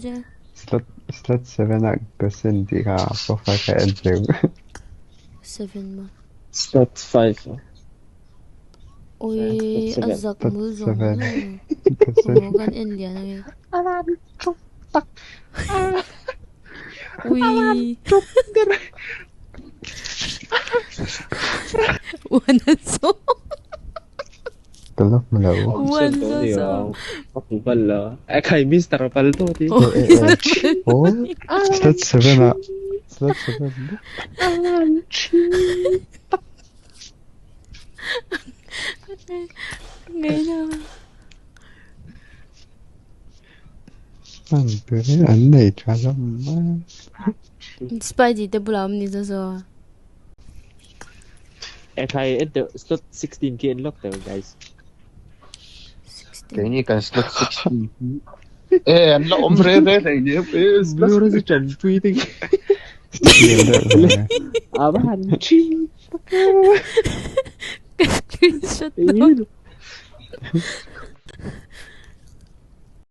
Je. Slot slot 7 ah Gosen tih kha a profile kha en teu. 7 ma. Slot 5 ah. Ui, a zak Slot mul zawng 7. zawng. Gosen. Aw, kan en lian ange. Ui. Uan a zo. Ka la hmu lo. Uan a zo. Ka hmu pal lo. E khai Mister Palto ti. Oh, Eh, eh, eh. Oh, slot 7 ah. Slot 7. Ngay na. An tur an nei tha hlawm a. Spidey te bulah awm ni zo zo. E khai en teu slot 16 khi en lawk teu guys. 16. Keini kan slot 16 hi. E an la awm re re hlei nia e slot Blue rose chan pui te khi. Lian deuh hle. A va han thi. Ka screenshot dawn.